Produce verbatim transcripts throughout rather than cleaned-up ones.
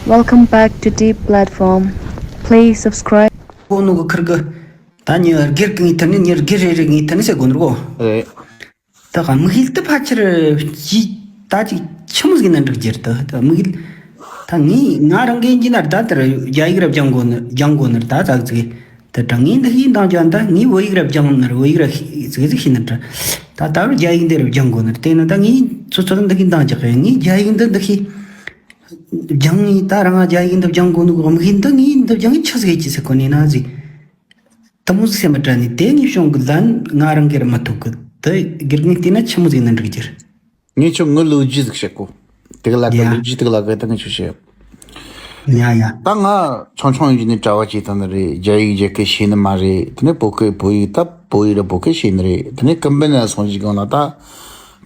Welcome back to Deep Platform. Please subscribe. གོ་ནོ་གི་ཁིར་གི། ད་ཉི་སྒེར་གི་ངའི་ཐད་ནས་ཉི་སྒེར་རེ་རེ་ངའི་ཐད་ནས་ཟེར་དགོས་ནོ་གོ། རེད། ད་ག་དམིགས་ཡུལ་དུ་ཕལ་ཆེར་ཅི་ད་ཅིག་ཆི་མོ་ཟིག་ན་འགྲིག་རྒྱུ་རེད། ད་དམིགས་ཡུལ་ད་ངས་ང་རང་གི་འཇི་ན་ད་དེར་རྒྱ་ཡིག་ར་སྦྱང་དགོས་ནི་སྦྱང་དགོས་ནི་རེད། ད་ཙག་ཙིག་དེ་དྲང་ངས་འདི་ཤེས་འདང་རྒྱག་ད་ངས་བོད་ཡིག་ར་སྦྱང་ནི་རེད། བོད་ཡིག་ར་ཤེས་ཙིག་ཙིག་ཤེས་ནི་རེད། ད་ད་རུ་རྒྱ་ཡིག་འདི་ར་སྦྱང་དགོས་ནི་རེད། དེ་ན་ད་ངས་ཚོ་ཚོ་འདི་ཤེས་འདང་རྒྱག་གི། ངས་རྒྱ་ཡིག་འདི་འདི་ཤེས་སྦྱང་ངས་ད་རང་རྒྱ་ཡིག་འདི་སྦྱང་དགོས་ནི་གོ་དམིགས་ཡུལ་འདི་ངས་འདི་སྦྱང་ངས་ཆི་ཟིག་ཡེད་ཀྱི་ཟེར་གོ་ནི་ན་ཟིག་དེ་མོ་ཟིག་སེམས་པ་དྲན་ནས་དེ་ངས་བྱུང་གི་ལན་ང་རང་གིར་མི་ཐུབ་གི། དེ་སྒེར་ངས་བལྟས་ན་ཆི་མོ་ཟིག་ན་འགྲིག་རྒྱུ་རེད། ངས་ཁྱོད་ངའི་ལོ་རྒྱུས་ཟིག་བཤད་གོ། དེ་ག་ལ་གི་ཡ། ལོ་རྒྱུས་དེ་ག་ལ་གི་ད་ངས་ཁྱོད་བཤད། ཡ་ཡ། ད་ང་ཆུང་ཆུང་ཡིན་ནས་གྲྭ་བ་བྱས་བཏང་ནི་རེད། རྒྱ་ཡིག་རྒྱ་སྐད་ཤེས་ནི་མ་རེད། དེ་ནས་བོད་སྐད་བོད་ཡིག་ད་བོད་ཡིག་ར་བོད་སྐད་ཤེས་ནི་རེད། དེ་ནས་ཁམས་པ་ན་སོང་ཞིག་གང་ལ་ད་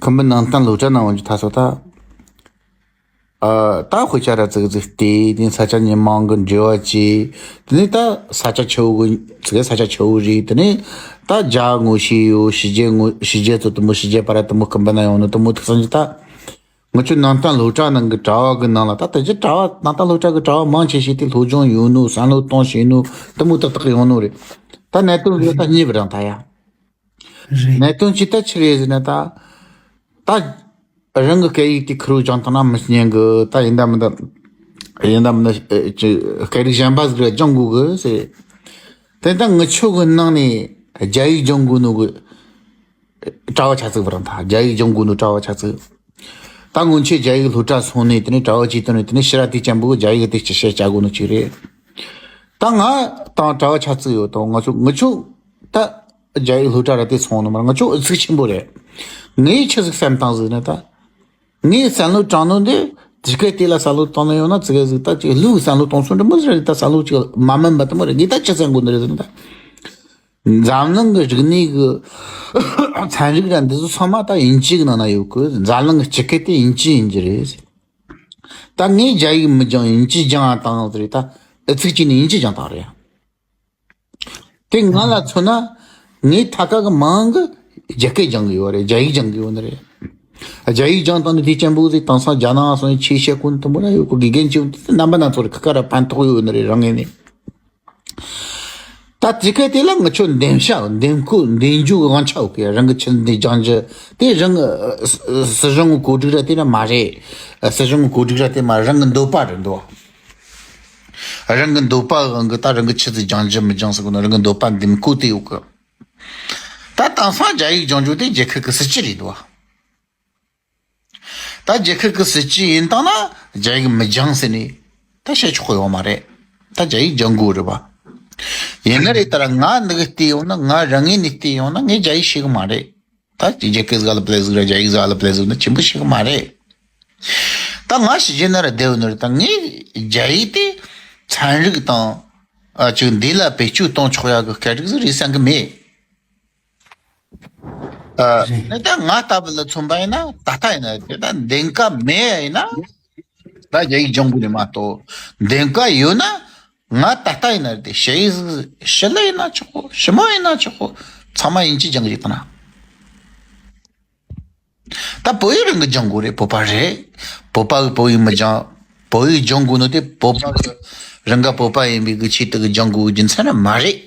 ཁམས་པའི་ནང་བསྟན་སློབ་གྲྭ་ནང་འོང་རྒྱུ་ད་སོ་ད། ཨ། ད་དཔེ་ཆ་ར་ཙིག་ཙིག་བལྟས། དེ་ནས་ས་ཆ་མི་མང་གི་འབྲེལ་བ་བྱས། དེ་ནས་ད་ས་ཆ་ཆེ་བོ་གི་ཙིག་ས་ཆ་ཆེ་བོ་རེད། དེ་ནས་ད་རྒྱ་ངོ་ཤེས་ཡོད། ཕྱི་རྒྱལ་ངོ་ཕྱི་རྒྱལ་ཚོ་དུ་མོ་ཕྱི་རྒྱལ་པ་ར་དུ་མོ་ཁམས་པ་ན་ཡོང་ནོ་དུ་མོ་ཐུག་སོང་ཅི་ད། ང་ཚོའི་ནང་བསྟན་སློབ་གྲྭ་ནང་གི་གྲྭ་བ་གི་ནང་ལ་ད་ད་ཅི་གྲྭ་བ་ནང་བསྟན་སློབ་གྲྭ་གི་གྲྭ་བ་མང་ཆེ་ཤོས་དེ་སློབ་སྦྱོང་ཡོད་ནོ་བསམ་བློ་གཏོང་ཤེས་ནོ་དུ་མོ་ཏག་ཏག་ཡོང་ནོ་རེད། ད་གནད་དོན་རེད། ད་རྙེད་པ་རང་ད་ཡ། རེད། གནད་དོན་ཅི་ལྟར་ཆི་རེད་ཟེར་ན་ད། ད། རང་གི་སྐད་ཡིག་དེ་ཁུར་བོ་སྦྱང་བཏང་ན་མི་ཉན་གི། ད་ཡིན་ད་མིན་ད། ཡིན་ད་མིན་ད་ཅི་སྐད་རིགས་གཞན་པ་ཟིག་ར་སྦྱང་དགོས་གི་ཟེར། དེ་ད་ངི་ཆོ་གི་ནང་ནས་རྒྱ་ཡིག་སྦྱང་དགོས་ནོ་གི་གྲྭ་བ་ཆ་ཚིག་བར་ད་རྒྱ་ཡིག་སྦྱང་དགོས་ནོ་གྲྭ་བ་ཆ་ཚིག་ད་སྔོན་ཆད་རྒྱ་ཡིག་སློབ་གྲྭ་སོང་ནས་དེ་ནས་གྲྭ་བ་ཅིག་བཏོན་ནས་དེ་ནས་ཕྱིར་ར་དེ་ཅན་པོ་རྒྱ་ཡིག་དེ་ཅི་བཤད་བྱ་དགོས་ནོ་ཅིག་རེད། ད་ང་དང་གྲྭ་བ་ཆ་ཚིག་ཡོད་དོ། ང་ཚོ་ངི་ཆོ་ད། རྒྱ་ཡིག་སློབ་གྲྭ་ར་དེ་སོང་ནི་མར་ང་ཆོ་ཨུ་ཚུགས་ཆེན་པོ་རེད། ངས་ཆི་ཟིག་བསམ་བཏང་ཟིག་ན་ད། ངས་བསམ་བློ་དྲང་ནོ་འདི་ཇི་སྐད་དེ་ལ་བསམ་བློ་བཏང་ནི་ཡོང་ན་ཙི་གེ་ཟིག་ད་ཅིག་ལུག་བསམ་བློ་གཏོང་སོང་འདྲ་མོ་ཟིག་རེད། ད་བསམ་བློ་ཅིག་མ་དམན་པ་དེ་མོ་རེད། ངས་ད་ཅི་བསམ་དགོས་ནི་རེད་ཟེར་ན་ད། འཛམ་གླིང་གི་རིག་གནས་གི་ཚན་རིག་ར་འདི་ཚོ་ཚང་མ་ད་དབྱིན་ཇི་གི་ནང་ན་ཡོད་གི། འཛམ་གླིང་གི་སྤྱི་སྐད་དེ་དབྱིན་ཇི་ཡིན་གྱི་རེད་ཟེར། ད་ངས་རྒྱ་ཡིག་མི་སྦྱང་དབྱིན་ཇི་སྦྱང་བཏང་ཟིག་རེད། ད་ཨུ་ཚུགས་ཅིག་ནས་དབྱིན་ཇི་སྦྱང་བཏང་རེད། དེ་ང་ལ་མཚོན་ན། ངའི་ཐད་ཀ་གི་མང་གི་རྒྱ་སྐད་སྦྱང་གི་ཡོད་རེད། རྒྱ་ཡིག་སྦྱང་གི་ཡོད་ནི་རེད། རྒྱ་ཡིག་སྦྱང་སྟངས་ནི་དེ་ཅན་པོ་ཟིག་དེང་སང་རྒྱ་ནག་སོང་ཆེ་བཤད་ཀུན་དུ་མོ་ར་ཡོད་གི། དགེ་རྒན་ཅིག་རྣམ་པ་སྣ་ཚོགས་རེ་ཁ་ཁ་ར་ཕན་ཐོགས་ཡོད་ནི་རེད་རང་ངོས་ནས། ད་དེ་ག་དེ་ལ་ངི་ཆོ་འདེམས་བྱ་འདེམས་བསྐོ་འདེམས་རྒྱུ་གི་དབང་ཆ་ཡོད་གི། རང་གི་ཆི་འདི་སྦྱང་རྒྱུ་དེ་རང་གི་སྲིད་གཞུང་གི་བཀོད་སྒྲིག་ར་དེ་ར་མ་རེད། སྲིད་གཞུང་གི་བཀོད་སྒྲིག་ར་དེ་མ་རང་གི་འདོད་པ་རེད་འདོད། རང་གི་འདོད་པ་གང་གི་ད་རང་གི་ཆི་ཟིག་སྦྱང་རྒྱུ་མི་སྦྱང་ཟེར་གོ་ནོ་རང་གི་འདོད་པ་འདེམས་བསྐོ་དེ་ཡོད་གི། ད་དེང་སང་རྒྱ་ཡིག་སྦྱང་རྒྱུ་དེ་རྒྱལ་ཁབ་གི་སྲིད་ཇུས་རེད་འདུག་ད་རྒྱལ་ཁབ་གི་སྲིད་ཇུས་ཡིན་བཏང་ན་རྒྱ་ཡིག་མི་སྦྱང་ཟེར་ནས་ད་བཤད་ཆོག་གི་ཡོད་མ་རེད། ད་རྒྱ་ཡིག་སྦྱང་དགོས་རེད་པ། ཡིན་ན་རེད། ད་ར་ང་འདི་གི་བལྟས་ཡོང་ན་ང་རང་ངོས་ནས་བལྟས་ཡོང་ན་ངས་རྒྱ་ཡིག་ཤེས་གི་མ་རེད། ད་ཅིག་རྒྱ་སྐད་ཟིག་ཨ་ལ་པ་ལ་ཟིག་ར་རྒྱ་ཡིག་ཟིག་ཨ་ལ་པ་ལ་ཟིག་ན་ཆེན་པོ་ཤེས་གི་མ་རེད། ད་ང་ཕྱི་རྒྱལ་ན་ར་བསྡད་ཡོད་ནི་རེད། ད་ངས་རྒྱ་ཡིག་དེ་ཚན་རིག་དང་ཨ་ཅིག་འདི་ལ་བེད་སྤྱོད་གཏོང་ཆོག་ཡ་གི་སྐད་རིགས་ཟིག་རེད་བསམ་གི་མེད། ཨ་རེད། ད་ང་ལྟ་བུ་ལ་མཚོན་པ་ཡིན་ན་ད་ལྟ་ཡིན་ན་དེ་ད་འདེམས་ཀ་མེད་ཡིན་ན་ད་རྒྱ་ཡིག་སྦྱང་དགོས་རེད་མ་གཏོགས། འདེམས་ཀ་ཡོད་ན། ང་ད་ལྟ་ཡིན་ན་རེད་དེ་ཞེ་ཡིས་ཞི་ལི་ཡིན་ན་ཆོག་གོ། ཞི་མོ་ཡིན་ན་ཆོག་གོ། ཚང་མ་དབྱིན་ཇི་སྦྱང་གི་ཡོད་ན། ད་བོད་ཡིག་རང་གི་སྦྱང་དགོས་རེད། བོད་པ་རེད། བོད་པ་གི་བོད་ཡིག་མི་སྦྱང་། བོད་ཡིག་སྦྱང་དགོས་ནོ་དེ་བོད་པ་གི་རང་ག་བོད་པ་ཡིན་པའི་གི་ཆེད་དུ་གི་སྦྱང་དགོས་གི་རྒྱུ་མཚན་ར་མ་རེད།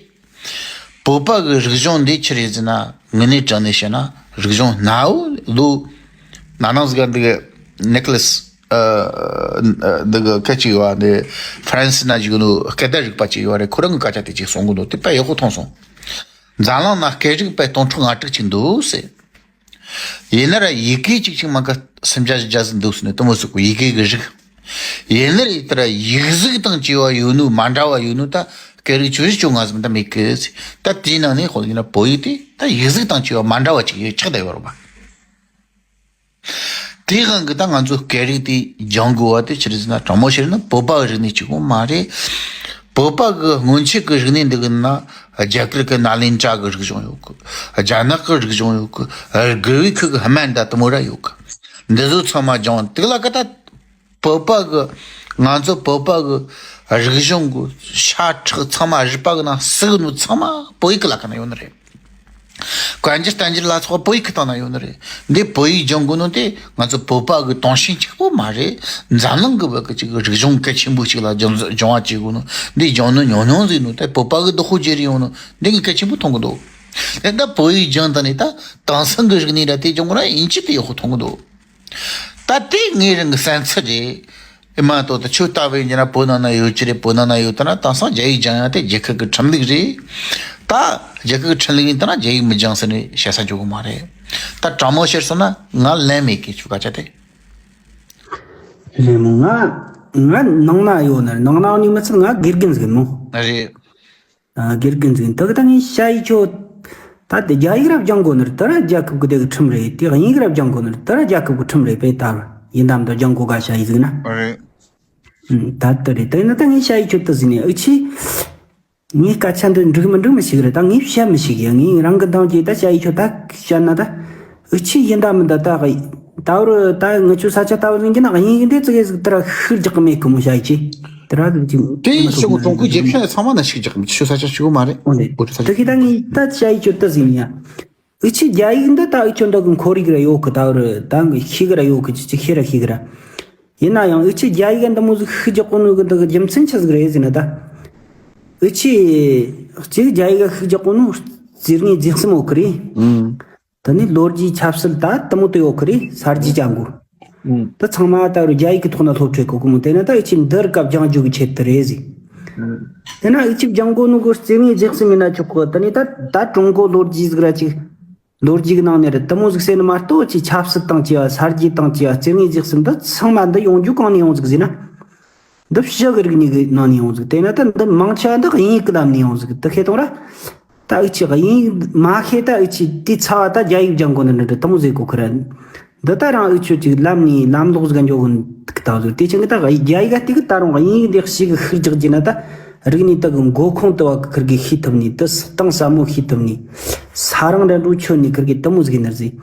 བོད་པ་གི་རིག་གཞུང་འདི་ཆི་རེད་ཟེར་ན་དངོས་གནས་དྲང་གནས་བཤད་ན་རིག་གཞུང་ནའོ་ལོ་ན་ནང་ཟིག་ག་འདི་གི་ནེ་ཀོ་ལེ་སི། ཨ། འདི་གི་སྐད་ཅིག་ཡོད་བ། འདི་ཧྥ་རན་སི་ན་བཞུགས་ནོ་སྐད་བརྡ་རིག་པ་ཅིག་ཡོད་རེད། ཁོ་རང་གི་སྐད་ཆ་དེ་ཅིག་གསུང་གི་འདུག་དེ་དཔེ་ཡག་པོ་མཐོང་སོང་། འཛམ་གླིང་ན་སྐད་རིག་པ་སྟོང་ཕྲག་ལྔ་དྲུག་ཅིག་འདུག་ཟེར། ཡིན་ན་ར་ཡི་གེ་གཅིག་གཅིག་མ་ག་སུམ་བརྒྱ་བཞི་བརྒྱ་ཟིག་འདུག་ཟེར་ནས་དེ་མོ་ཟིག་གོ། ཡི་གེ་གི་རིགས། ཡིན་ན་ར་ཡི་ད་ར་ཡིག་གཟུགས་དང་བཅས་པ་ཡོད་ནོ་མ་འདྲ་བ་ཡོད་ནོ་ད་སྐད་རིགས་བཅུ་བཞི་བཅོ་ལྔ་ཟིག་མི་འདྲ་མེད་གི་ཟེར། ད་དེའི་ནང་ནས་ཁོ་ཡིན་ན་བོད་ཡིག་དེ་ད་ཡིག་གཟུགས་དང་བཅས་པ་མ་འདྲ་བ་ཅིག་ཡོད་ཆགས་བསྡད་ཡོད་རེད་པ། དེའི་དབང་གིས་ད་ང་ཚོ་སྐད་རིགས་དེ་སྦྱང་དགོས་པ་དེ་ཆི་རེད་ཟེར་ན། དྲང་མོ་བཤད་ན་བོད་པ་གི་རིག་གནས་གཅིག་པོ་མ་རེད། བོད་པ་གི་སྔོན་ཆད་ཀྱི་རིག་གནས་འདི་གི་ནང་རྒྱ་གར་གི་ནཱ་ལེནྡྲ་གི་རིག་གཞུང་ཡོད་གི། རྒྱ་ནག་གི་རིག་གཞུང་ཡོད་གི། རྒུ་བའི་ཁུལ་གི་ཧི་མ་ལ་ཡ་དེ་མོ་ར་ཡོད་གི། འདི་ཚོ་ཚང་མ་སྦྱང་དེ་ག་ལ་ག་ད་བོད་པ་གི། ང་ཚོ་བོད་པ་གི་རིག་གཞུང་གི་ཤ་ཁྲག་ཚང་མ་རུས་པ་གི་ནང་བསྲེས་ནོ་ཚང་མ་བོད་ཡིག་གི་ལ་ཁ་ན་ཡོད་ནི་རེད། བཀའ་འགྱུར་བསྟན་འགྱུར་ལ་སོགས་པ་བོད་ཡིག་གི་སྟེང་ན་ཡོད་ནི་རེད། འདི་བོད་ཡིག་སྦྱང་དགོས་ནོ་དེ་ང་ཚོ་བོད་པ་གི་དུང་ཞེན་གཅིག་པོ་མ་རེད། འཛམ་གླིང་གི་བོད་ཀྱི་ཅིག་རིག་གཞུང་གལ་ཆེན་པོ་ཞིག་ལ་སྦྱང་སྦྱང་བ་བྱེད་དགོས་ནོ། འདི་སྦྱང་ནོ་ཉུང་ཉུང་ཟིག་ནོ་དེ་བོད་པ་གི་བདག་པོ་བརྗེ་རེ་ཡོང་ནོ་འདི་ངས་གལ་ཆེན་པོ་མཐོང་གི་འདུག་དེ་ད་བོད་ཡིག་སྦྱང་ད་ནི་ད་དེང་སང་གི་རིག་གནས་ར་དེ་སྦྱང་དགོས་ན་ཡིན་གཅིག་དེ་ཡག་པོ་མཐོང་གི་འདུག་ད་དེ་ངའི་རང་གི་བསམ་ཚུལ་རེད། ཨེ་མ་གཏོགས་ད་ཁྱོད་ལྟ་བུ་ཡིན་ན་བོད་ནང་ན་ཡོད་ཀྱི་རེད། བོད་ནང་ན་ཡོད་ད་ན་དེང་སང་རྒྱ་ཡིག་སྦྱང་ཡ་དེ་རྒྱལ་ཁབ་ཀྱི་ཁྲིམས་ལུགས་རེད། ད་རྒྱལ་ཁབ་ཀྱི་ཁྲིམས་ལུགས་ཡིན་ད་ན་རྒྱ་ཡིག་མི་སྦྱང་ཟེར་ནས་བཤད་ས་འཇོག་གི་མ་རེད། ད་དྲང་མོ་བཤད་སོང་ན་ང་ལན་མེད་གི་ཁྱོད་སྐད་ཆ་དེ། རེད་མོ། ང་ང་ནང་ན་ཡོད་ན་ནང་ན་ཡོད་ནི་མི་ཚད་ང་དགེ་རྒན་ཟིག་མོ། རེད། ཨ། དགེ་རྒན་ཟིག་ཡིན། དེ་གི་ད་ངས་ཞ་ཡིས་ཁྱོད་ད་དེ་རྒྱ་ཡིག་ར་སྦྱང་དགོས་ནི་རེད། དེ་ར་རྒྱལ་ཁབ་ཀྱི་དེ་གི་ཁྲིམས་རེད། དེ་དབྱིན་ཡིག་ར་སྦྱང་དགོས་ནི་རེད། དེ་ར་རྒྱལ་ཁབ་ཀྱི་ཁྲིམས་རེད་པས། ད་ཡིན་དམ་དུ་སྦྱང་དགོས་ག་ཞ་ཡིས་ཟིག་ན། རེད། ཨུམ། ད་དེ་རེད། དེ་ཡིན་ན་ད་ངས་ཞ་ཡིས་ཁྱོད་དེ་ཟིག་ནས་ཨུ་ཆི། ངའི་སྐད་ཆ་འདི་འགྲིག་མི་འགྲིག་མི་ཤེས་གི་རེད། ད་ངས་བཤད་མི་ཤེས་གི། ངས་རང་གི་འདང་གི་ད་ཞ་ཡིས་ཁྱོད་ད་བཤད་ན་ད། ཨུ་ཆི་ཡིན་ད་མིན་ད་ད་གི། ད་བར་ད་ངི་ཆོ་ས་ཆ་ད་བར་ཡིན་གྱི་ན་དབྱིན་ཡིག་འདི་ཙི་གེ་ཟིག་དེ་ར་ཤུགས་རྒྱག་གི་མེད་གི་མོ་ཞ་ཡིས་ཅི། དེ་ར་ཟིག་ཅི། དེ་ཤོག་ཀྲུང་གོའི་རྒྱལ་ཁབ་ཚང་མ་ན་ཤུགས་རྒྱག་གི་མི་ཆོ་ས་ཆ་ཞུ་གི་མ་རེད། འོ་ལེ། འོ་ཆོ་ས་ཆ། དེ་གི་ད་ངས་ད་ཞ་ཡིས་ཁྱོད་ད་ཟིན་ཡ། ཨུ་ཆི་རྒྱ་ཡིག་འདི་ད་ཨུ་ཆོ་འདི་གི་ཁོར་ཡིག་ར་ཡོད་གི། ད་བར་ད་ཤེས་གི་ར་ཡོད་གི། ཅི་ཅི་ཤེས་ར་ཤེས་གི་ར། ཡིན་ན་ཡང་ཨུ་ཆི་རྒྱ་ཡིག་འདི་མོ་ཟིག་ཤུགས་རྒྱག་གོ་ནོ་གི་འདི་གི་རྒྱུ་མཚན་ཆི་ཟིག་རེད་ཟེར་ན་ད། ཨུ་ཆི་གཅིག་རྒྱ་ཡིག་ཤུགས་རྒྱག་གོ་ནོ་རྩིས་ངེས་རྗེས་གསུམ་ཡོད་གི་རེད། ཨང་། དེ་ནས་ལོ་རྒྱུས་ཆབ་སྲིད་ད་དེ་མོ་དེ་ཡོད་གི་རེད། ས་རྒྱུས་ཅན་གོ། ཨང་། དེ་ཚང་མ་ད་རུ་རྒྱ་ཡིག་གི་ཐོག་ན་སློབ་ཁྲིད་གོ་གི་མོ། དེ་ན་ད་ཨུ་ཆི་འདི་རུ་སྐབས་སྦྱང་རྒྱུ་གི་ཆེད་དུ་རེད་ཟིག་ཨང་། དེ་ན་ཨུ་ཆི་སྦྱང་གོ་ནོ་གི་རྩིས་ངེས་རྗེས་གསུམ་ཡིན་ན་ཆོག་གི། དེ་ནས་ད་ད་ཀྲུང་གོ་ལོ་རྒྱུས་ཟིག་ར་ཅིག་ལོ་རྒྱུས་ཀྱི་ནང་ནས་རེད། དེ་མོ་ཟིག་ཟེར་ནི་མ་གཏོགས་ཅིག་ཆབ་སྲིད་དང་བཅས་པ། ས་རྒྱུས་དང་བཅས་པ། རྩིས་ངེས་རྗེས་གསུམ་འདི་ཚང་མ་འདི་ཡོང་རྒྱུ་གང་ནས་ཡོང་ཟིག་ཟེར་ན། འདི་ཕྱི་གི་རིག་གནས་ཀྱི་ནང་ནས་ཡོང་ཟིག་དེ་ན་ད་འདི་མང་ཆེ་བ་འདི་དབྱིན་ཡིག་གི་ལམ་ནས་ཡོང་ཟིག་དེ་ཤེས་དང་ར། ད་ཨུ་ཆི་དབྱིན་ཡིག་མ་ཤེས་ད་ཨུ་ཆི་དེ་ཚ་བ་ད་རྒྱ་ཡིག་སྦྱང་དགོས་ནི་འདྲ་འདྲ་དེ་མོ་ཟེར་གོ་ཁི་ར། འདི་ད་རང་ཨུ་ཆོས་ཅིག་ལམ་ནས་ལམ་ལོག་ཟིག་འགྱོ་གི་འདུག་ད་ཟིག་དེ་ཆེན་གི་ད་རྒྱ་ཡིག་ག་དེ་གི་ད་རུང་དབྱིན་ཡིག་འདི་ཞིག་གི་ཤུགས་རྒྱག་རྒྱུ་ན་ད། རིག་གནས་དག་གི་མགོ་ཁུངས་དུ་བ་གི་ཁིར་གི་ཤེས་ཐུབ་ནི་དུ་སི་སྟེང་ཟབ་མོ་ཤེས་ཐུབ་ནི། ས་རང་ར་འགྲོ་ཆོད་ནི་ཁིར་གི་དུ་མོ་ཟིག་ནར་ཟིག་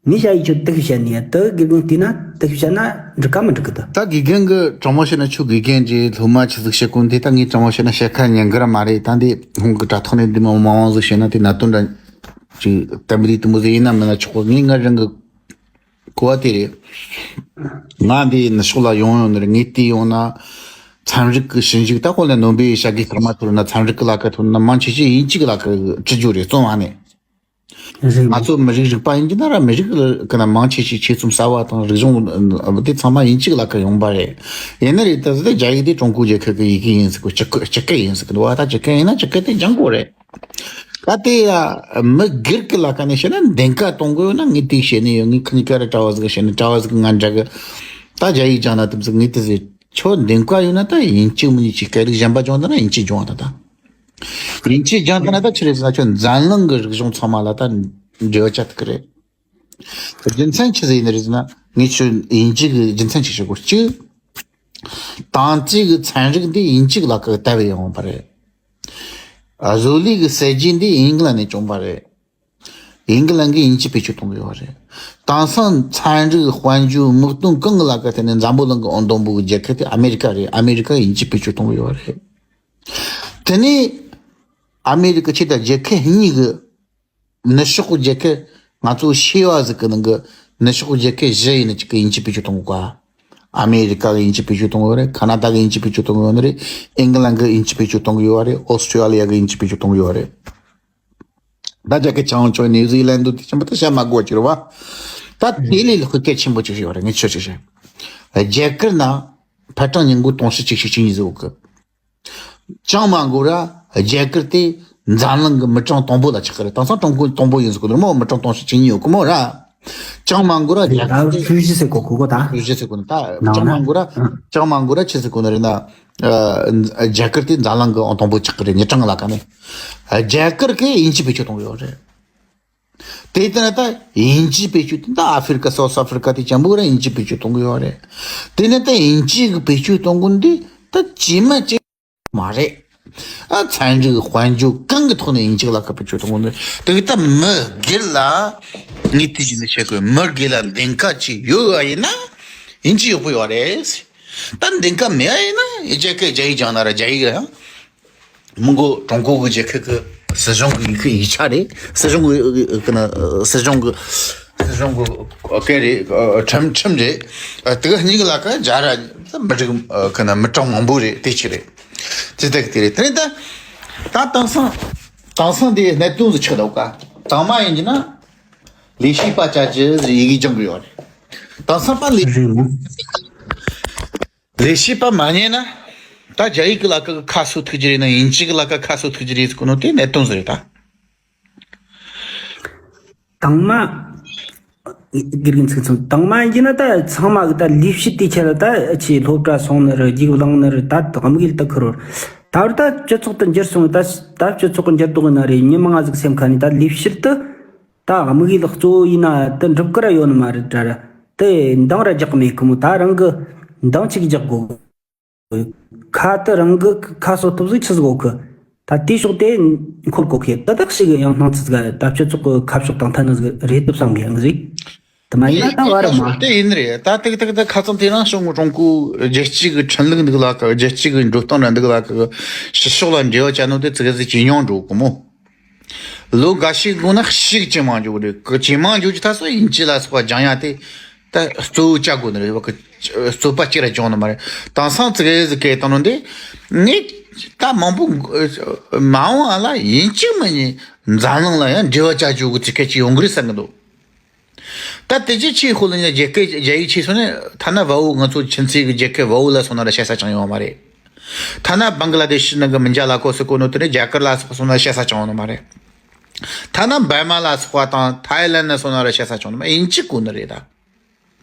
ངས་བྱ་ཡི་ཆོད་དུ་ཤི་བྱ་ནི་ཡ་དུ་དགེ་རྒན་བལྟས་ན་དུ་ཤི་བྱ་ན་འགྲིག་ག་མི་འགྲིག་གི་དུ། ད་དགེ་རྒན་གི་དྲང་མོ་བཤད་ན་ཆོ་དགེ་རྒན་གྱི་སློབ་མ་ཆི་ཟིག་བཤད་གོ་འདི་ད་ངས་དྲང་མོ་བཤད་ན་བཤད་ཁ་ཉན་གི་ར་མ་རེད། ད་འདི་ཧོང་གི་དྲ་ཐོག་ནས་འདི་མ་མང་བ་ཟིག་བཤད་ན་དེ་གནད་དོན་འདྲ་ཅིག་དམ་རིག་དུ་མོ་ཟིག་ཡིན་ན་མིན་ན་ཆོག་གི། ངས་ང་རང་གི་གོ་བ་དེ་རེད། ང་འདི་ནི་ཕྱོགས་ལ་ཡོང་ཡོང་ནི་རེད། ངས་བལྟས་ཡོང་ན་ཚན་རིག་གི་ཞིབ་འཇུག་ད་ཁོ་ལ་ནོ་བེལ་ཡི་ཞྭ་གི་སྐར་མ་ཐོབ་ན་ཚན་རིག་གི་ལ་ཁ་ཐོབ་ན་མང་ཆེ་ཤོས་དབྱིན་ཇི་གི་ལ་ཁ་བྲི་རྒྱུ་རེད་རྩོམ་པ་ནས། རེད། ང་ཚོ་མི་རིགས་རིག་པ་ཡིན་གྱི་ན་ར་མི་རིགས་གི་ན་མང་ཆེ་ཤོས་ཆེད་རྩོམ་གསར་བ་དང་རིག་གཞུང་དེ་ཚང་མ་དབྱིན་ཇི་གི་ལ་ཁ་ཡོང་པ་རེད། ཡིན་ན་རེད་ད་ཟེར་ཏེ་རྒྱ་ཡིག་དེ་ཀྲུང་གོའི་རྒྱལ་ཁབ་ཀྱི་ཡི་གེ་ཡིན་ཟེར་གོ། སྤྱི་སྐད་སྤྱི་སྐད་ཡིན་ཟེར་གི་འདུག་བ། ད་སྤྱི་སྐད་ཡིན་ན་སྤྱི་སྐད་དེ་སྦྱང་དགོས་རེད། ད་དེ་ཡ་མི་སྒེར་གྱི་ལ་ཁ་ནས་བཤད་ན་འདེམས་ཀ་གཏོང་དགོས་ཡོད་ན་ངས་དེ་བཤད་ནས་ཡོད། ངས་ཁ་ཉིན་ཀ་ར་གྲྭ་བ་ཟིག་བཤད་ནས་གྲྭ་བ་ཟིག་ང་འདྲ་གི་ད་རྒྱ་ཡིག་སྦྱང་ན་དེ་ཟིག་ངས་དེ་ཟེར། ཁྱོད་འདེམས་ཀ་ཡོད་ན་ད་དབྱིན་ཇི་མི་ཉིད་ཀྱི་སྐད་རིགས་གཞན་པ་སྦྱང་ད་ན་དབྱིན་ཇི་སྦྱང་ད་ད། དབྱིན་ཇི་སྦྱང་ད་ན་ད་ཆི་རེད་ཟེར་ན་ཁྱོད་འཛམ་གླིང་གི་རིག་གཞུང་ཚང་མ་ལ་ད་འབྲེལ་བ་ཆགས་ཐུབ་ཀྱི་རེད། རྒྱུ་མཚན་ཆི་ཟིག་ཡིན་ནི་རེད་ཟེར་ན་ངས་ཁྱོད་དབྱིན་ཇི་གི་རྒྱུ་མཚན་ཆི་ཞུ་དགོས། གཅིག་དང་ཅི་གི་ཚན་རིག་འདི་དབྱིན་ཇི་གི་ལ་ཁ་ལྟ་བའི་ཡོང་བ་རེད། བཟོ་ལས་ཀྱི་གསར་བརྗེ་འདི་ཨིང་ལན་ནས་བྱུང་བ་རེད། ཨིང་ལན་གྱིས་དབྱིན་ཇི་བེད་སྤྱོད་གཏོང་གི་ཡོད་རེད། དེང་སང་ཚན་རིག་དཔལ་འབྱོར་དམག་དོན་གང་གི་ལ་ཁ་ཐད་ནས་འཛམ་བུ་གླིང་གི་ཨང་དང་པོ་གི་རྒྱལ་ཁབ་དེ་ཨ་མེ་རི་ཀ་རེད། ཨ་མེ་རི་ཀ་དབྱིན་ཇི་བེད་སྤྱོད་གཏོང་གི་ཡོད་རེད། དེ་ནས་ཨ་མེ་རི་ཀ་ཆེ་ད་རྒྱལ་ཁབ་གཉིས་ཀྱི་ནུབ་ཕྱོགས་རྒྱལ་ཁབ་ང་ཚོ་ཤེས་པ་ཟིག་གི་ནང་གི་ནུབ་ཕྱོགས་རྒྱལ་ཁབ་བཞི་ཡིན་ན་གཅིག་གི་དབྱིན་ཇི་བེད་སྤྱོད་གཏོང་གི་ཡོད། ཨ་མེ་རི་ཀ་གི་དབྱིན་ཇི་བེད་སྤྱོད་གཏོང་གི་ཡོད་རེད། ཁ་ན་ཌ་གི་དབྱིན་ཇི་བེད་སྤྱོད་གཏོང་གི་ཡོད་ནི་རེད། ཨིང་ལན་གི་དབྱིན་ཇི་བེད་སྤྱོད་གཏོང་གི་ཡོད་རེད། ཨོ་སི་ཀྲི་ལི་ཡ་གི་དབྱིན་ཇི་བེད་སྤྱོད་གཏོང་གི་ཡོད་རེད། ད་རྒྱ་གི་ཆང་ཆོ་ནིའུ་ཟི་ལན་དུ་དེ་ཆེན་པོ་ད་བཤད་མ་དགོས་ཀྱི་རེད་བ། ད་དེ་ལས་ལྷག་གལ་ཆེན་པོ་ཅིག་ཡོད་རེད། ངས་ཆོས་ཅིག་བཤད། རྒྱ་གར་ན་ཕ་ཊན་ཉིན་གུང་དུང་ཕྱུར་གཅིག་ཤུག་གཅིག་གཉིས་ཟིག་ཡོད་གི། ཅང་མ་འགོར་ར་རྒྱ་གར་དེ་འཛམ་གླིང་གི་མི་གྲངས་དང་པོ་ལ་ཆགས་ཀྱི་རེད། དེང་སང་ཀྲུང་གོ་དང་པོ་ཡིན་ཟེར་གོ་ནོ་མོ་མི་གྲངས་དུང་ཕྱུར་གཅིག་གཉིས་ཡོད་གི་མོ་ར། ཅང་མ་འགོར་ར་རྒྱ་གར་དེ་ཧྥུའུ་ཇི་ཟེར་གོ་གོ་གོ་ད། ཧྥུའུ་ཇི་ཟེར་གོ་ནོ་ད་ནང་ན་ཅང་མ་འགོར་ར་ཨང་། ཅང་མ་འགོར་ར་ཆི་ཟེར་གོ་ནོ་རེད་ན། ཨ། རྒྱ་གར་དེ་འཛམ་གླིང་གི་ཨང་དང་པོ་ཆགས་ཀྱི་རེད། མི་གྲངས་ལ་ཀ་ནས། རྒྱ་གར་གི་དབྱིན་ཇི་བེད་སྤྱོད་གཏོང་གི་ཡོད་རེད། དེ་ལྟར་ད་དབྱིན་ཇི་བེད་སྤྱོད་དེ་ད་ཨ་ཧྥེ་རི་ཀ་སའུ་ཐི་ཨ་ཧྥེ་རི་ཀ་དེ་ཅན་པོ་ར་དབྱིན་ཇི་བེད་སྤྱོད་གཏོང་གི་ཡོད་རེད། དེ་ནས་ད་དབྱིན་ཇི་གི་བེད་སྤྱོད་གཏོང་གི་འདི་ད་ཇི་མ་ཇི་མ་རེད། ཨ། ཚན་རིག་དཔལ་འབྱོར་གང་གི་ཐོག་ནས་དབྱིན་ཇི་ལ་ཁ་བེད་སྤྱོད་གཏོང་གི་འདི་ད་གི་ད་མི་སྒེར་ལ་ངས་དེ་བཞིན་དུ་བཤད་དགོས། མི་སྒེར་ལ་འདེམས་ཀ་ཅིག་ཡོད་པ་ཡིན་ན་དབྱིན་ཇི་ཡག་པོ་ཡོད་རེད། ད་འདེམས་ཀ་མེད་པ་ཡིན་ན་རྒྱ་སྐད་རྒྱ་ཡིག་སྦྱང་ན་ར་རྒྱ་ཡིག་ར་ཡང་། མི་མགོ་ཀྲུང་གོ་གི་རྒྱལ་ཁབ་ཀྱི་ སྲིད་གཞུང་གི་ཡིག་ཡིག་ཆ་རེད། སྲིད་གཞུང་གི་ཡིག་ཡིག་ཡིག་ན་སྲིད་གཞུང་གི་སྲིད་གཞུང་གི་སྐད་རེད། ཁྲིམས་ཁྲིམས་རེད། དེ་གཉིས་ཀྱི་ལ་ཁ་རྒྱ་ར་མི་འགྲིག་ཁ་ན་མི་གྲངས་མང་པོ་རེད། དེ་ཅི་རེད། དེ་དག་དེ་རེད། དེ་ནས་ད་ད་དེང་སང་དེང་སང་དེ་གནད་དོན་ཟིག་ཆགས་འདུག་ག་དང་མ་ཡིན་གྱི་ན། ལས་བྱེད་པ་བཅའ་རྒྱུ་ཡི་གེ་སྦྱང་གི་ཡོད་རེད། དེང་སང་པ་ལས་རེད་མོ། ལས་བྱེད་པ་མ་རྙེད་ན། ད་རྒྱ་ཡིག་གི་ལ་ཁ་གི་ཁ་གསོ་ཐུབ་རྒྱུ་རེད་ན་དབྱིན་ཇི་གི་ལ་ཁ་ཁ་གསོ་ཐུབ་རྒྱུ་རེད་ཟེར་གོ་ནོ་དེ་གནད་དོན་ཟིག་རེད་ད། དང་མ། དགེ་རྒན་ཚིག་མཚོན་དང་མ་ཡིན་ན་ད་ཚང་མ་གི་ད་ལས་བྱེད་དེ་ཁྱེད་ལ་ད་ཆེས་སློབ་གྲྭ་སོང་ནི་རེད། རྒྱུགས་བླངས་ནི་རེད། ད་དམིགས་ཡུལ་ད་ཁུར་བར་ད་བར་ད་སྤྱི་ཚོགས་དུ་འགྱུར་སོང་ད་ད་སྤྱི་ཚོགས་ཀྱི་འགྱུར་ལྡོག་ཡིན་ན་རེད། མི་མང་ང་ཟིག་སེམས་ཁ་ནས་ད་ལས་བྱེད་དུ། ད་དམིགས་ཡུལ་གཙོ་བོ་ཡིན་ན་དེ་འགྲུབ་ཀི་ར་ཡོད་ནི་མ་རེད་དྲ་ར། དེ་འདང་ར་རྒྱག་གི་མེད་ཁི་མོ། ད་རང་གི་འདང་ཅིག་རྒྱག་དགོ། ཁ་དེ་རང་གི་ཁ་གསོ་ཐུབ་ཟིག་ཆི་ཟིག་གོ་ཁི། ད་དེའི་ཕྱོགས་དེ་འཁོར་གོ་ཁི། ད་དག་ཞིག་ཡང་སྣང་ཚུལ་ཟིག་ད་སྤྱི་ཚོགས་གི་ཁ་ཕྱོགས་དང་ཐ་ན་ཟིག་རེད་དུ་བསམ་གི་ཡང་ཟིག་དེ་མ་ཡིན་ན་ད་བ་ར་མ། དེ་ཡིན་རེད། ད་ཏིག་ཏིག་ད་ཁ་ཚང་དེ་རང་བྱུང་ཀྲུང་གོའི་རྒྱལ་སྤྱི་གི་ཁྲིམས་ལུགས་འདུག་ལ་ཀ། རྒྱལ་སྤྱི་གི་འགྲོ་སྟངས་ར་འདུག་ལ་ཀ། ཕྱི་ཕྱོགས་ལ་འབྲེལ་བ་བྱ་ནོ་དེ་ཙི་གེ་ཟིག་ཇེ་ཉུང་འགྲོ་གི་མོ། ལོ་འགའ་ཞིག་སྔོན་ན་ཞིག་ཇེ་མང་འགྲོ་གི་རེད། ཇེ་མང་འགྲོ་རྒྱུ་ད་སོ་དབྱིན་ཇི་ལ་སོགས་པ་སྦྱང་ཡ་དེ་ད་གཙོ་བོ་བྱ་དགོས་ནི་རེད་བ་གི། རྩོད་པ་གཅིག་ར་བྱུང་ནི་མ་རེད། དེང་སང་ཙི་གེ་ཟིག་གེ་བཏང་ནོ་འདི་ངས་ད་མང་པོ་མ་འོངས་ཨ་ལ་དབྱིན་ཇི་མི་ཉན་འཛམ་གླིང་ལ་ཡང་འབྲེལ་བ་བྱ་རྒྱུ་གི་ཙི་གེ་ཅིག་ཡོང་གི་རེད་བསམ་གི་འདུག་ད་དེ་རྗེས་ཆེས་ཧོ་ལ་ཉ་རྒྱལ་ཁབ་རྒྱ་ཡིག་ཆེས་སོང་ནས་ཐ་ན་བལ་བོ་ང་ཚོ་ཁྱིམ་མཚེས་ཀྱི་རྒྱལ་ཁབ་བལ་བོ་ལ་སོང་ན་ར་བཤད་ས་ཅང་ཡོད་མ་རེད། ཐ་ན་བང་ག་ལ་དེ་ཤི་ནང་གི་མི་འཇའ་ལ་ཁོ་སི་གོ་ནོ་དེ་ནས་རྒྱ་གར་ལ་སོགས་སོང་ན་བཤད་ས་ཅང་ཡོད་མ་རེད། ཐ་ན་འབར་མ་ལ་སོགས་པ་དང་ཐའི་ལན་ན་སོང་ན་ར་བཤད་ས་ཅང་ཡོད་མ་རེད། དབྱིན་ཇི་གོ་ནི་རེད་ད།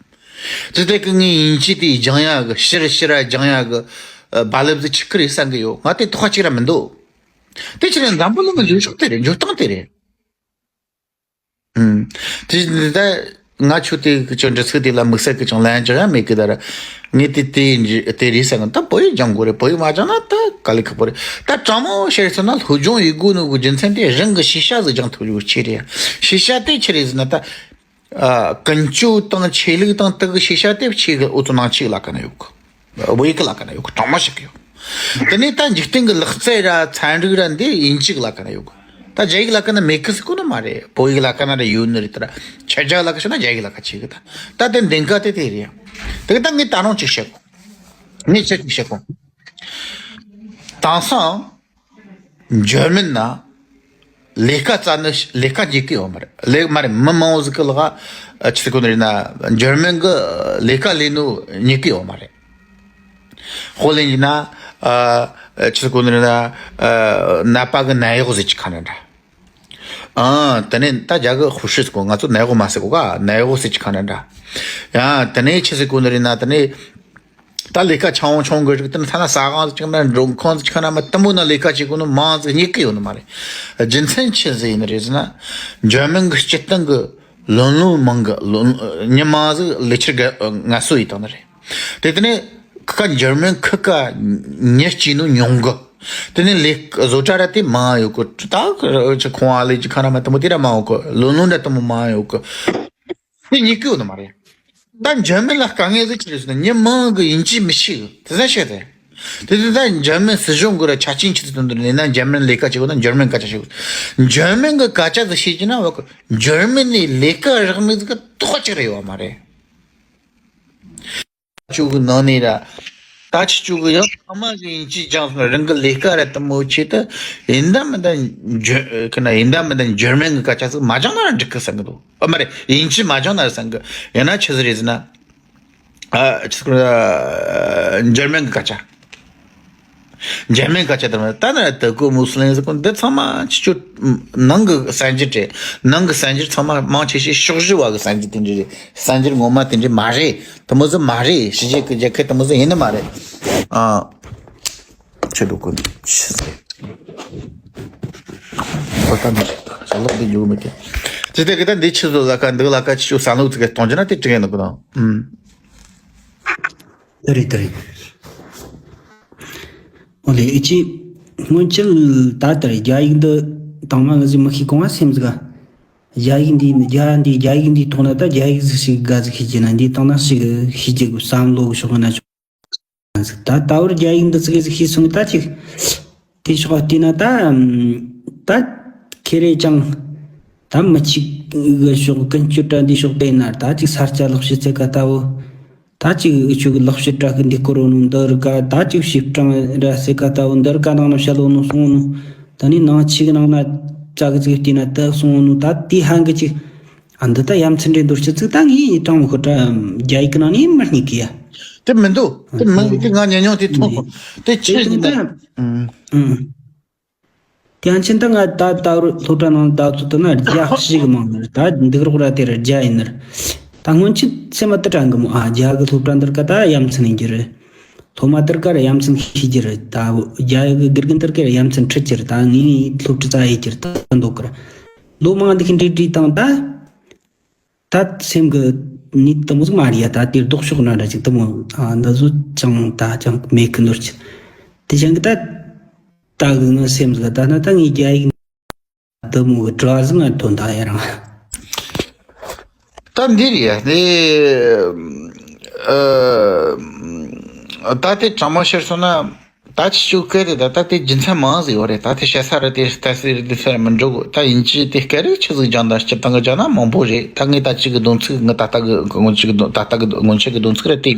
དེ་དེ་གི་ངས་དབྱིན་ཇི་དེ་སྦྱང་ཡ་གི་ཕྱིར་ཕྱིར་ར་སྦྱང་ཡ་གི་རྦ་རླབས་དེ་ཆི་གི་རེད་བསམ་གི་ཡོད། ང་དེ་ཐོག་ཅིག་ར་མི་འདུག་དེ་ཕྱིར་འཛམ་བུ་གླིང་གི་འགྱུར་ཕྱོགས་དེ་རེད། འགྱུར་སྟངས་དེ་རེད། ཨུམ། དེ་ད་ང་ཆུ་དེ་ཀྱི་འདྲི་ཚིག་དེ་ལ་དམིགས་བསལ་གྱི་ཅང་ལན་ཅང་ཡང་མེད་གི་ད་ར། ངས་དེ་དེ་དེ་རེད་ཟེར་ན་ད་བོད་ཡིག་སྦྱང་དགོས་རེད། བོད་ཡིག་མ་སྦྱང་ན་ད་དཀའ་ལས་ཁག་པོ་རེད། ད་དྲང་མོ་བཤད་ཟེར་ན་སློབ་སྦྱོང་ཡེད་དགོས་ནོ་གི་རྒྱུ་མཚན་དེ་རང་གི་ཤེས་བྱ་ཟིག་སྦྱང་ཐུབ་རྒྱུ་ཆེ་རེད། ཤེས་བྱ་དེ་ཆི་རེད་ཟེར་ན་ད། ཨ། ཀུན་སྤྱོད་དང་ཆོས་ལུགས་དང་དག་གི་ཤེས་བྱ་དེ་ཆེ་གི་ཨུ་ཚུགས་ནང་ཆེ་གི་ལ་ཀ་ན་ཡོད་གི། བོད་ཡིག་གི་ལ་ཀ་ན་ཡོད་གི། དྲང་མོ་བཤད་གི་ཡོད། དེ་ནས་ད་འཇིག་རྟེན་གི་ལག་རྩལ་ར་ཚན་རིག་ར་འདི་དབྱིན་ཇི་གི་ལ་ཀ་ན་ཡོད་གི། ད་རྒྱ་ཡིག་ལ་ཀ་ན་མེད་གི་ཟེར་གོ་ནི་མ་རེད། བོད་ཡིག་ལ་ཀ་ན་ར་ཡོད་ནི་རེད། ད་ར་ཁྱེད་རྒྱ་ལ་ཀ་བྱས་ན་རྒྱ་ཡིག་ལ་ཀ་ཆེ་གི། ད་ད་དེ་འདེང་ག་དེ་དེ་རེད། དེ་གི་ད་ངས་ད་རུང་ཅིག་བཤད་གོ། ངས་ཅིག་བཤད་གོ། དེང་སང་འཇར་མན་ན་ལས་ཀ་བཙལ་ནི་ལས་ཀ་རྙེད་གི་ཡོད་མ་རེད། ལས་མ་རེད། མི་མང་བོ་ཟིག་གི་ལག་ཨ་ཆི་ཟེར་གོ་ནི་རེད་ན་འཇར་མན་གི་ལས་ཀ་ལས་ནོ་རྙེད་གི་ཡོད་མ་རེད། ཧོ་ལན་ཡིན་ན་ཨ་ཆི་ཟེར་གོ་ནི་རེད་ན་ཨ་ནད་པ་གི་ནད་གཡོག་ཟེར་གྱི་ཁ་ན་འདྲ། ཨ་དེ་ནས་ད་རྒྱ་གི་ཧུ་ཧྲི་ཟེར་གོ། ང་ཚོ་ནད་གཡོག་མ་ཟེར་གོ་ག་ནད་གཡོག་ཟེར་གྱི་ཁ་ན་འདྲ། ཡང་དེ་ནས་ཆི་ཟེར་གོ་ནི་རེད་ན་དེ་ནས། ད་ལས་ཀ་ཆུང་ངུ་ཆུང་ངུ་གི་རིགས་དེ་ནི་ཐ་ན་ཟ་ཁང་ཟིག་ཅིག་ན་མགྲོན་ཁང་ཟིག་ཅིག་ན་མི་དུམ་བུ་ན་ལས་ཀ་བྱེད་དགོས་ནོ་མང་ཟིག་རྙེད་གི་ཡོད་ནི་མ་རེད། རྒྱུ་མཚན་ཆི་ཟིག་ཡིན་ནི་རེད་ཟེར་ན། འཇར་མན་གི་སྤྱི་བཏང་གི་ལོན་ལོན་མང་གི་ལོན་མི་མང་ཟིག་ལས་འཁྱུར་གི་ངལ་གསོ་ཡེད་བཏང་ནི་རེད། དེ་དེ་ནས་ཁ་འཇར་མན་ཁི་ཀ་མྱི་སྐྱེས་ནོ་ཉུང་གི། དེ་ནས་ལས་བཟོ་གྲྭ་ར་དེ་མང་ཡོད་གི། ད་ཁོང་ཨ་ལེ་ཅིག་ཁ་ན་མ་དུམ་བུ་དེ་ར་མང་ཡོད་གི། ལོན་ལོན་ར་དུམ་བུ་མང་ཡོད་གི། དེ་རྙེད་གི་ཡོད་ནི་མ་རེད། ད་འཇར་མན་ལ་དཀའ་ངལ་ཟིག་ཆི་རེད་ཟེར་ན་མྱི་མང་གི་དབྱིན་ཇི་མི་ཤེས་གི། དེ་ཚོ་ཤེས་ཏེ། དེ་དུས་ད་འཇར་མན་སྲིད་གཞུང་གི་ར་ཆ་རྐྱེན་ཆི་ཟིག་དོན་དུ་ལས་ན་འཇར་མན་ལས་ཀ་བྱེད་གོ་ན་འཇར་མན་སྐད་ཆ་བཤད་གོ། འཇར་མན་གི་སྐད་ཆ་ཟིག་ཤེས་ཀྱི་ན་བ་གི་འཇར་མན་ནས་ལས་ཀ་རག་མི་ཟིག་གི་ཐོག་ཅིག་རེ་ཡོད་མ་རེད། ཆུ་གི་ནང་ནས་ར། ད་ཆི་ཆུ་གི་ཡང་ཚང་མ་གི་དབྱིན་ཇི་སྦྱངས་སོང་རང་གི་ལས་ཀ་ར་དུ་མོ་ཆེ་ད་ཡིན་ད་མིན་ད་འཇར་ཁི་ན་ཡིན་ད་མིན་ད་འཇར་མན་གི་སྐད་ཆ་ཟིག་མ་སྦྱངས་ན་ར་འགྲིག་གི་བསམ་གི་འདུག་ཨ་མ་རེད། དབྱིན་ཇི་མ་སྦྱངས་ན་ར་བསམ་གི། ཡང་ན་ཆི་ཟིག་རེད་ཟེར་ན། ཨ་ཆི་ཟིག་རེད། འཇར་མན་གི་སྐད་ཆ། འཇར་མན་སྐད་ཆ་དུ་མོ་ད་ན་ར་ཏུ་ཀུ་མུ་སི་ལིན་ཟིག་གོ་འདི་ཚང་མ་ཆི་ཆུ་ནང་གི་གསར་འགྱུར་རེད། ནང་གི་གསར་འགྱུར་ཚང་མ་མང་ཆེ་ཤོས་ཕྱོགས་བཞི་བ་གི་གསར་འགྱུར་དེ་འདྲ་རེད། གསར་འགྱུར་ངོ་མ་དེ་འདྲ་མ་རེད། དེ་མོ་ཟིག་མ་རེད། ཕྱི་རྒྱལ་གི་རྒྱལ་ཁབ་དེ་མོ་ཟིག་ཡིན་ནི་མ་རེད། ཨ། ཆི་འདུག་གོ་ཆི་ཟེར། ཁོ་ད་འདི་ཞལ་ལག་འདི་འཇུག་མི་ཐེ། དེ་དེ་གི་ད་འདི་ཆི་ཟིག་ལ་ཁ་འདི་ལ་ཁ་ཆི་ཆུ་བསམ་བློ་ཚིག་གཏོང་རྒྱུ་ན་དེ་དྲི་ངན་འདུག་གི་དང་། ཨུམ། དེ་རེད་དེ་རེད། ཨོ་ལེ་ཨི་ཅི། སྔོན་ཆད་ད་ལྟར་རྒྱ་ཡིག་འདི་དང་མ་ང་ཟིག་མི་ཤེས་གོང་ང་སེམས་ཟིག་རྒྱ་ཡིག་འདི་རྒྱ་འདི་རྒྱ་ཡིག་འདི་ཐོག་ན་ད་རྒྱ་ཡིག་ཟིག་ཤིག་ག་ཟིག་ཤེས་ཀྱི་ན་འདི་དང་ན་ཤིག་ཤེས་ཀྱི་གི་བསམ་བློ་གི་ཕྱོགས་ན་ཆོག་ད་ད་བར་རྒྱ་ཡིག་འདི་ཟིག་ཟིག་ཤེས་སོང་ད་ཅིག་དེ་ཕྱོགས་བལྟས་ན་ད་ ད་ཁེ་རེ་ཅང་ད་མི་གཅིག་གི་ཕྱོགས་ཀུན་སྤྱོད་དྲ་འདི་ཕྱོགས་དེ་ན་ད་ཅིག་ས་སྐྱ་ལག་ཤེས་ཚེ་ཀ་ལྟ་བུ། ད་ཅིག་ཨུ་ཆོ་གི་ལག་ཤེས་དྲ་གི་འདི་སྐོར་རོ་ནོ་འདི་རི་ཀ་ད་ཅིག་ཞིབ་ཕྲ་ར་ཚེ་ཀ་ལྟ་བུ་འདི་རི་ཀ་ནང་ན་བཤད་ལོ་ནོ་སོང་ནོ། ད་ནི་ནང་ཆི་གི་ནང་ན་ཅག་གི་ཅིག་བལྟས་ན་ད་སོང་ནོ། ད་དེ་ཧང་གི་ཅིག་ཨ་འདི་ད་ཡ་མཚན་འདྲེ་འདུར་ཅི་ཚིག་ད་ངའི་ཡི་གྲངས་མི་ཁོ་ད་རྒྱ་ཡིག་གི་ནང་ནས་མི་རྙེད་གི་ཡ། དེ་མི་འདུག་དེ་མི་འདུག་དེ་ང་ཉན་མྱོང་དེ་ཐོག་དེ་ཆི་ཡིན་ད། ཨུ། དེ་ཡང་ཕྱིན་ད་ང་ད་ད་རུ་སློབ་གྲྭ་ནང་ད་ཚོ་ད་ན་རྒྱ་ཞིག་གི་མང་ནར་ད་འདུག་རོགས་ར་དེ་ར་རྒྱ་ཡིན་ནར། ད་སྔོན་ཆད་སེམས་མ་ད་དྲན་གི་མོ་ཨ་རྒྱ་གི་སློབ་གྲྭ་འདིར་ཀ་ད་ཡ་མཚན་ཡིན་གྱི་རེད། སློབ་མ་འདིར་ཀ་ར་ཡ་མཚན་ཤེས་ཀྱི་རེད། ད་རྒྱ་གི་དགེ་རྒན་འདིར་ཀ་ར་ཡ་མཚན་ཁྲིད་ཀྱི་རེད། ད་ངའི་སློབ་ཁྲིད་ཙ་ཡེ་ཀྱི་རེད་ད་འདུག་གི་ར། ལོ་མང་འདི་གི་འདྲི་འདྲི་དང་ད། ད་སེམས་གི་ནི་དུ་མོ་ཟིག་མ་རེད་ཡ། ད་དེར་ལྡོག་ཕྱོགས་ན་འདྲ་ཅིག་དུ་མོ་ཨ་འདི་ཟོ་ཅང་ད་ཅང་མེད་གི་ནོར་ཅིག་དེ་ཅང་གི་ད་ད་གི་ང་སེམས་གི་ད་ན་ད་ངའི་རྒྱ་ཡིག་དུ་མོ་གི་དྲི་བ་ཟིག་ང་ཐོན་ད་ཡ་རང་། ད་འདི་རེད་ཡ་དེ་ཨ་ད་དེ་དྲང་མོ་བཤད་སོང་ན། ད་ཅི་ཞུ་སྐད་དེ་ད་ད་དེ་རྒྱུ་མཚན་མང་ཟིག་ཡོད་རེད། ད་དེ་བཤད་ས་རེད་དེ་ལྟ་ས་རེད་དེ་ས་རེད་མི་འགྲོ་གི་ད་ཡིན་གཅིག་དེ་སྐད་རེད་ཆི་ཟིག་སྦྱང་ད་སྤྱིར་བཏང་གི་སྦྱང་ན་མང་པོ་རེད། ད་ངས་ད་ཅིག་གི་སྡོམ་ཚིག་ངས་ད་ལྟ་གི་སྔོན་ཆད་གི་སྡོམ་ད་ལྟ་གི་སྔོན་ཆད་གི་སྡོམ་ཚིག་རེད་དེ།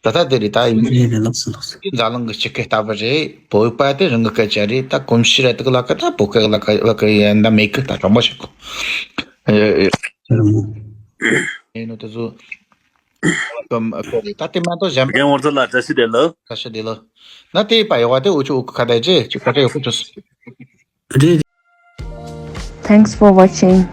ད་ལྟ་དེ་རེད་ད་ཡིན་རེད་རེད་ལགས་སོ་ལགས་སོ། འཛམ་གླིང་གི་སྤྱི་སྐད་ལྟ་བུ་རེད། བོད་པ་དེ་རང་གི་སྐད་ཆ་རེད། ད་གོམས་གཤིས་རེད་དེ་གི་ལ་ཀ་ད་བོད་སྐད་ལ་ཀ་ལ་ཀ་ཡིན་ད་མེད་གི་ད་དྲང་མོ་བཤད་གོ་ཡིན་ནོ་དེ་ཚོ། ད་དེ་མ་གཏོགས་གཞན་རྒན་ཝང་ཚོ་ལ་བཀྲ་ཤིས་བདེ་ལེགས། བཀྲ་ཤིས་བདེ་ལེགས། ན་དེ་པ་ཡོད་བ་དེ་འུ་ཆོ་འུ་ཁ་ད་ཅེ་ཅིག་ཁ་ད་ཡོད་ཁུ་ཆོས། རེད། Thanks for watching.